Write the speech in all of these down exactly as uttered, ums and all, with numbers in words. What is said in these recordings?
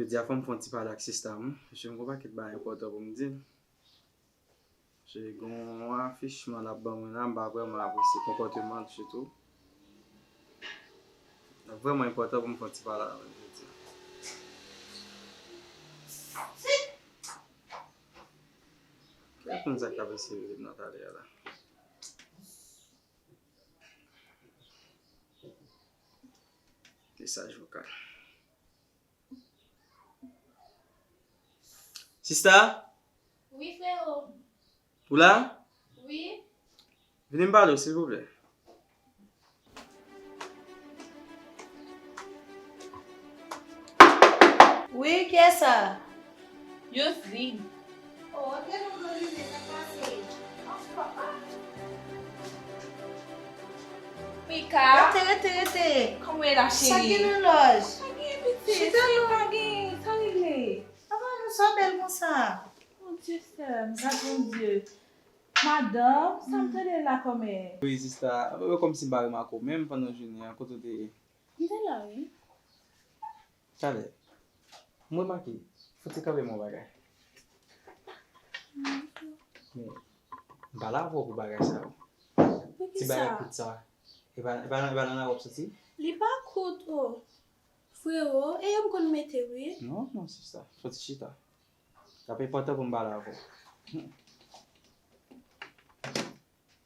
Jodi a fò m fè yon ti pale ak sista m, paske m gen yon pakèt bagay enpòtan pou m di l. Se gen yon afichman l ap ban mwen la, m pa vrèman apresye konpòteman l sitou. L ap vrèman enpòtan pou m fè yon ti pale avè l jodi a. Kèk moun sa k ap eseye rele m nan talè a la. Mesaj vokal. Sista? Wi, frewo. Ou la? Wi. Vini m pale w, silvouplè. Wi, kiyès sa? Yously. Oh, antre non, Doline, sa k pase? Mika. Rete, rete, rete. Kòman w ye la, cheri? Sa gen nan lòj? Pa gen, pitit. Chita non. Pa gen, sa regle. Apa nou sa bèl konsa? Mon Dieu, sè m, gad Bondye. Madanm, sa m tande la kòmè? Wi, sista, kòmsi m pa remake w menm pandan jounen an, kote w te ye? M te la, wi. Talè, m remake, fò w te kanpe m yon bagay. Men, m pale avè w pou bagay sa yo. Ti bagay kout sa. E pa, e pa, e pa nan lari w ap soti? Li pa kout, o. Frewo, e yo m konn mete, wi. Non, non, sista. Soti chita. L ap enpòtan pou m pale avè w.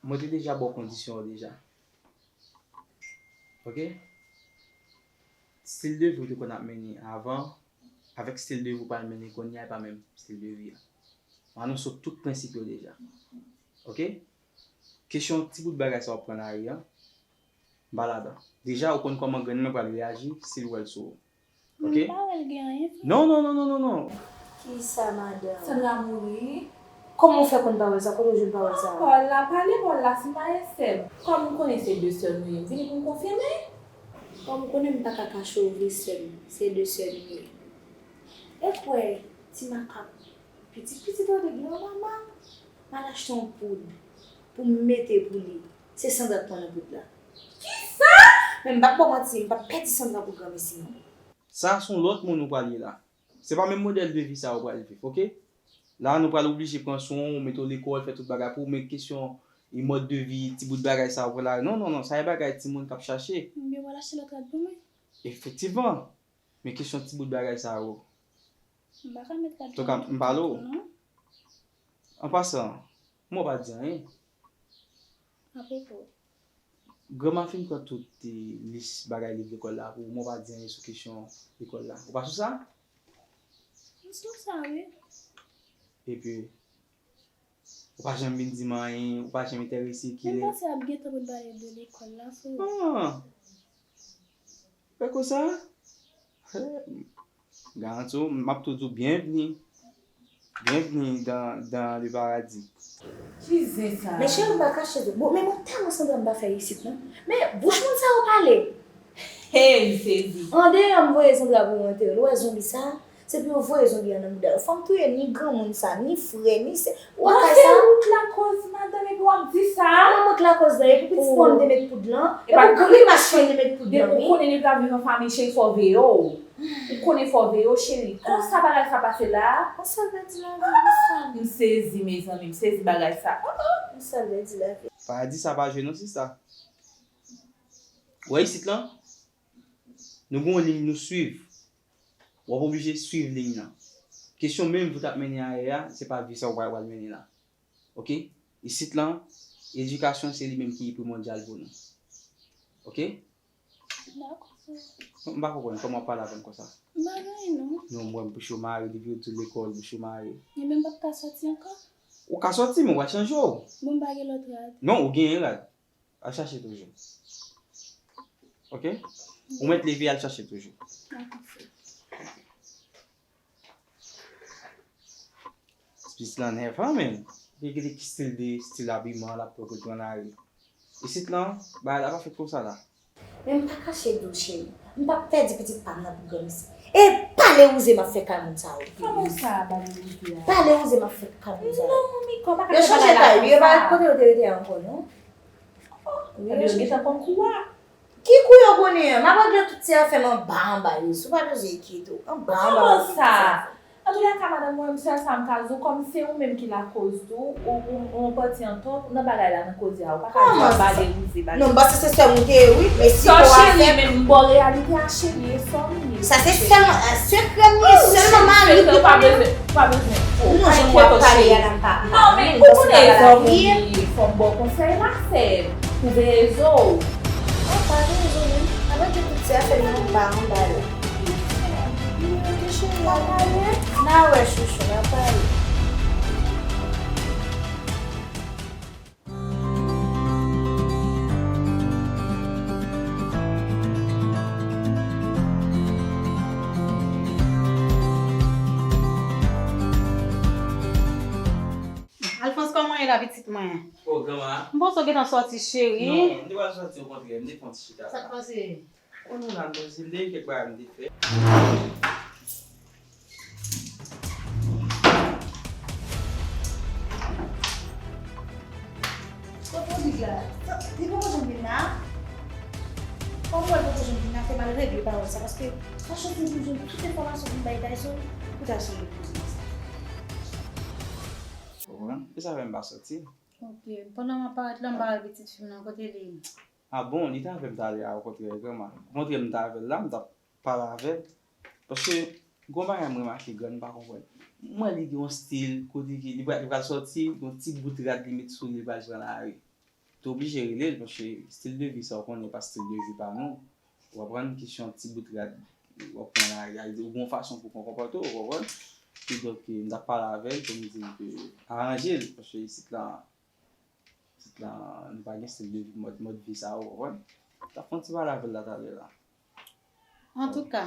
Mwen te deja ba w kondisyon yo deja. Oke? Stil de vi w te konn ap mennen avan, avèk stil de vi w pral mennen kounye a, e pa menm stil de vi a. M anonse w tout prensip yo deja. Oke? Kesyon ti bout bagay sa w ap pran lari a, m pa ladan. Deja, ou konn kòman grann mwen pral reyaji si l wè l sou ou. Oke? M pa wè l gen anyen, frè. Non, non, non, non, non, non. Kisa, madanm? Sandra mouri? Kòman w fè konn pa wè l sa? Kote w jwenn pawòl sa a? Pawòl la, pale pawòl la, si m pa ye sè m. Kòm ou konnen se de sè nou ye, m vini pou m konfime. Kòm ou konnen m pa ka kache w vre sè m, se de sè nou ye. E kwè, ti makak, pitit pitit Rodrig lan, mama, m al achte yon poud pou m mete pou li. Se Sandra k pran nan poud la. Kisa? Men m p ap ba w manti, m p ap pèdi Sandra pou granmesi non. Sa se yon lòt moun ou pral ye la. Se pa menm modèl de vi sa ou pral viv, oke? La, nou pral oblije pran swen w, mete w lekòl, fè tout bagay pou ou, men kesyon e mòd de vi, ti bout bagay sa ou pran lari. Non, non, non, sa e bagay timoun k ap chache. Ebyen, w al achte lòt rad pou mwen. Efektivman. Men kesyon ti bout bagay sa yo. M pa ka met rad sa nan tout non. An pasan, mwen pa di anyen. Apwopo. Granma fin pran tout, eh, lis bagay liv lekòl la pou mwen pa di anyen sou kesyon lekòl la. Ou pa sou sa? M sou sa, wi. Epi, ou pa janm vin di m anyen, ou pa janm enterese ki lè. M panse ap gentan pou n pale de lekòl la, frè. Ah! Fè konsa? Garanti w, m ap tou di w byenvni. Byenvni dans, dans le paradis. Ki zen sa? Men cheri, m pa kache tou. Bon, men mwen tèlman Sandra m pa fè isit non. Men bouch moun sa yo pale. Hey, m sezi. Andeyò m voye Sandra pou rantre. Ou wè zonbi sa? Se pou yo voye zonbi an nan mouda yo. Fò m touye ni granmoun sa, ni frè, ni sè. Ou wè kay sa? Bon, se ou k lakòz, madanm, epi w ap di sa? Mwen, mwen k lakòz la, epi pitit mwen m te met poud lan. Epi grimas mwen te met poud lan, wi. Depi w konnen nèg la viv an fanmi, cheri, fò w veye w. Ou konnen fò w veye w, cheri. Konsa bagay sa pase la. Yon sèl pèdi lavi, yon sèl. M sezi, mezanmi, m sezi bagay sa. Oh, oh. Yon sèl pèdi lavi. Paradi sa pa jwe non, sista. Ou wè isit lan? Nou gen yon liy nou swiv. W ap oblije swiv liy lan. Kesyon menm pou w t ap mennen ayè a, se pa vi sa w pral, pral mennen la. Oke? Isit lan, edikasyon se li menm ki primòdyal pou nou. Oke? Dakò, frè. M pa konprann kòman w ap pale avè m konsa. M pa gen anyen non. Non, m wè m bouch ou mare, depi w di lekòl, bouch ou mare. Ebyen, m p ap ka sòti ankò? Ou ka sòti, men w pral chanje w. Bon, m pa gen lòt rad. Non, ou genyen rad. Al chache toujou. Oke? Ou mèt leve al chache toujou. Dakò, frè. Pitit lan nèvan, men. Li gen ki stil de, stil abiman l ap pran nan lari. Isit lan, bagay la pa fèt konsa la. Men m pa kache di w, cheri. M p ap pèdi pitit pa m nan pou granmesi. E pale wouze m ap fè kay moun sa yo. Kòman sa, pale wouze a? Pale wouze m ap fè kay moun sa yo. Non, Mika, w pa ka fè bagay la konsa. Yo chanje kay, wi, yo pa ret kote yo te rete a ankò, non. Wi, yo gentan konn kou a. Ki kou yo konnen an? M ap regle tout ti afè m anba anba yo. Si w pa bezwen enkyete w, anba anba yo. Kòman sa? Antouka, madanm mwen, m sèl sa m ka di w, kòm se ou menm ki lakoz tou, ou, ou, ou pati an tò nan bagay la, nan koze a, ou pa ka di w ap valorize bagay. Non, m panse se sè m ou te ye, wi, men si ou afè. Cheri, men m ba w reyalite a, cheri, e sè w m ye. Sa se sèlman, sekrè m ye, sèlman mari m ki konnen. Ou pa bezwen, ou pa bezwen. Non, jan w ap pale a la, m pa, m pa renmen, m panse bagay la vye. Fò m ba w konsèy la, sè m. Ou veye zo w. An pa veye zo menm. Avèk tout ti afè m nan anba, anba yo. N a wè chouchou, n a pale. Alphonse, kòman w ye la, pitit mwen? O, granma. M panse w gentan sòti, cheri. Non, m te pral sòti, okontrè, m te fè yon ti chita la. Sa k pase? Konnen la, m te zile, kèk bagay m te fè. Kot Rodrigue la? Li poko janm vin la? Kòm w wè l poko janm vin la, fè m al regle pawòl sa, paske franchman, pou m jwenn tout enfòmasyon pou m bay Tyson, pou Tyson regle pou mwen sa. Ou konprann? E sa fè m pa sòti. Ok, pandan m ap parèt la, m pa wè pitit fi m nan, kote li ye? A bon, li t avè m talè a, okontrè, granma. Okontrè, m t avè l la, m t ap pale avè l. Paske, gon bagay m remake, grann, m pa konprann. M wè li gen yon stil, kote ke li pral, li pral sòti, yon ti bout rad li met sou li, li pral pran lari. Te oblije rele l, paske stil de vi sa, ou konnen, pa stil de vi pa nou. Ou konprann, kesyon ti bout rad, w ap pran lari a, ou gon fason pou w konpòte w, ou konprann? Kidonk, m t ap pale avè l pou m di l ke aranje l, paske isit la, isit la, nou pa gen stil de vi, mòd, mòd vi sa, ou konprann? M t ap fè yon ti pale avè l la talè la. Antouka,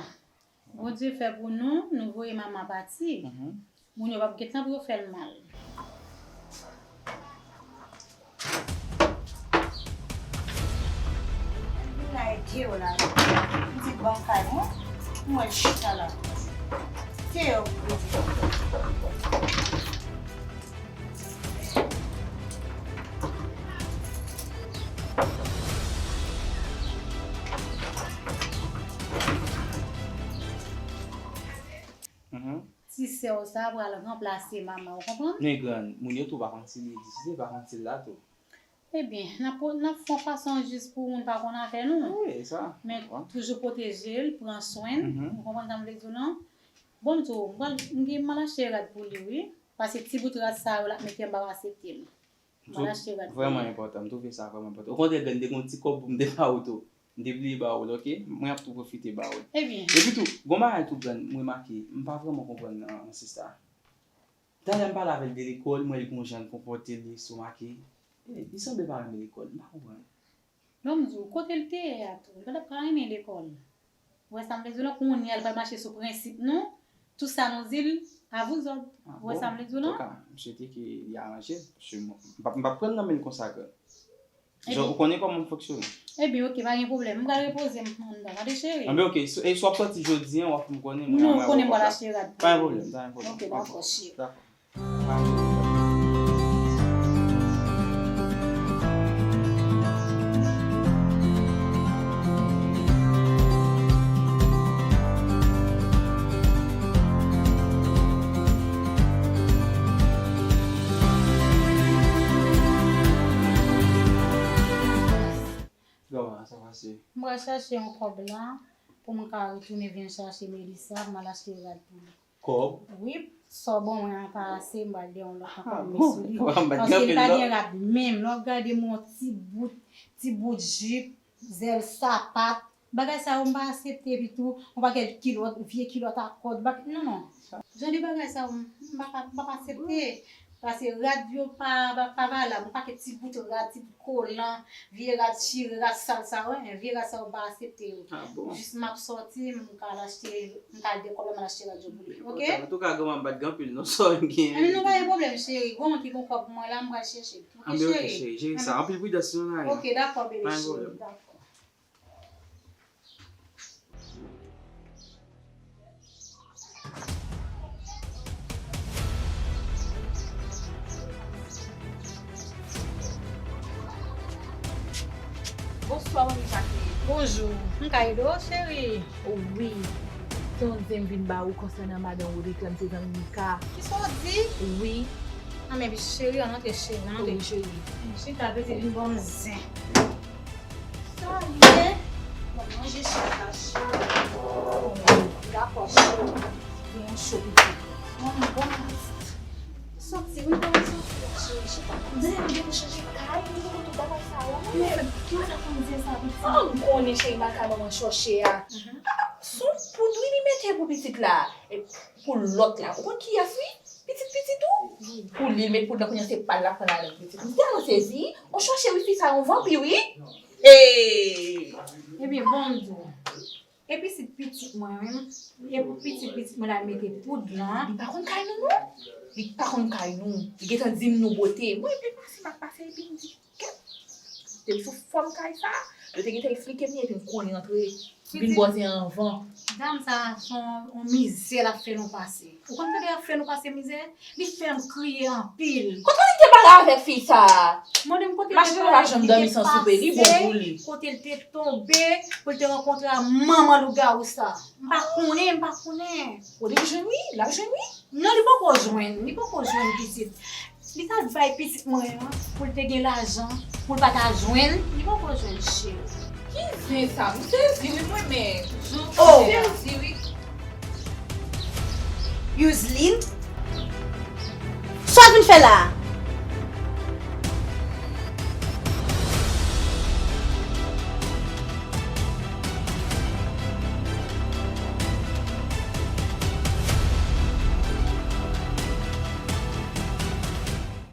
Bondye fè pou nou, nou voye mama pati. Mhm. Moun yo p ap gentan pou yo fè l mal. Vin la ede yo la. M di ban kay mwen, m wè l chita la. Se yo pou yo. Mhm. Ti sè w sa pral ranplase mama, ou konprann? Men grann, moun yo tou pa konn si li egziste, pa konn si l la tou. Ebyen, n ap, n ap fè yon fason jis pou moun pa konn afè nou. Wi, sa. Men toujou pwoteje l, pran swen l, mhm, ou konprann sa m vle di w lan? Bon, m di w, m pral, m gen, m al achte rad pou li, wi. Paske ti bout rad sa yo l ap mete m p ap aksepte l. M al achte rad pou li. Vrèman enpòtan, m twouve sa vrèman enpòtan. Okontrè, grann, m te gen yon ti kòb pou m te ba ou tou. M te bliye ba ou l, oke? Mwen ap tou pwofite ba ou l. Ebyen. Epi tou, gon bagay tou, grann, m remake, m pa vrèman konprann nan, nan sista. Talè m pale avè l de lekòl, m wè l gon jan l konpòte l, estomake. E, li sanble pa renmen lekòl, m pa konprann. Bon, m di w, kote l te ye a tou, li pa t ap ka renmen lekòl. Ou wè sa m vle di w lan, kounye a l pral mache sou prensip nou, tout sa nou di l, a vous autres. Ou wè sa m vle di w lan? Antouka, m swete ke li aranje l, paske m p ap, m p ap pran l nan men l konsa, grann. Jan, ou konnen kòman m fonksyone. Ebyen, oke, pa gen pwoblèm. M pral repoze m anndan. Tande, cheri. Anben, oke. So, e si w ap sòti jodi a, w ap fè m konnen, mwen, mwen, ou konnen m pral achte rad pou ou. Pa gen pwoblèm, pa gen pwoblèm. Oke, dakò, cheri. Dakò. Kòman sa pase? M pral chache yon kòb la pou m ka retounen vin chache Melissa, m al achte rad pou li. Kòb? Wi, sa w ban mwen an pa ase, m pral gen yon lòt ankò m met sou li. Paske li pa gen rad menm. Lè w ap gade m yon ti bout, ti bout jip, zèl sapat, bagay sa yo m pa aksepte, epi tou, yon pakèt kilòt, vye kilòt a kòd, bak-, non, non. Jan de bagay sa yo, m, m pa ka, m p ap aksepte. Paske rad yo pa, pa, pa valab, yon pakèt ti bout rad, ti bout kolan, vye rad chire, rad sal sa yo, en, vye rad sa yo m pa aksepte yo. A bon? Jis m ap sòti, m ka al achte, m ka al dekòle, m al achte rad yo pou li, oke? Antouka, granma, m pa t gen anpil non, sa w gen. Ebyen, non, pa gen pwoblèm, cheri. Gon moun ki gon kòb pou mwen la, m pral chèche l. Oke, cheri? Anben, oke, cheri. Jere sa. Anpil pridans, non, Naya. Oke, dakò, bebe cheri. Pa gen pwoblèm. Dakò. Bonswa, manmi Jacqueline. Bonjou, m ka ede w, cheri? Wi. Gen yon zen m vin ba ou konsènan madanm Rodrigue la, m se zanmi Mika. Kisa w di? Wi. Anben, cheri, ann antre, cheri, ann antre. Wi, cheri. Chita, pitit, vin ban m zen. Sa ye? Bon, manje chita, cheri. Dakò, cheri. Gen yon cho, pitit. Bon, bon. Soti, wi, bon, soti. Cheri, chita. Zen, m gen pou chanje kay, m gen pou tout bagay sa yo. Men, ki sa konn zen sa, pitit? Oh, m konnen, cheri, m al kay manman chòche a. Son poud, wi, li mete pou pitit la. E pou lòt la. Ou konn kiyès, wi? Pitit, pitit ou? Pou li, l met poud la, kounye a se pa l l ap pran ladan, pitit. M tèlman sezi. Ou chòche, wi, fi sa, yon vanpi, wi. Ee. Ebyen, bon, m di w. E pitit pitit mwen menm, e pou pitit pitit mwen l al mete poud lan. Li pa konn kay nou, non. Li pa konn kay nou. Li gentan di m nou bote. Mwen, epi pase m ap pase, epi m di, kèt. Depi sou fòm kay sa, yo te gentan eksplike m li, epi m konnen antre. Vin bòzen anvan. Dam sa, se yon mizè l ap fè nou pase. Ou konn kijan l ap fè nou pase mizè? Li fè m kriye anpil. Kote li te pale avèk fi sa? Mande m kote l te pale, li te pase, kote l te tonbe, pou l te rankontre a manman lougawou sa. M pa konnen, m pa konnen. Ou li jwenn wi, l ap jwenn wi. Non, li poko jwenn, li poko jwenn pitit. Li t al bay pitit mwen an pou l te gen lajan, pou l pa ta jwenn, li poko jwenn cheri. Ki zen sa? M sezi wi mwen menm. Oh! M sezi wi. Yuzlin? Sa w vin fè la a?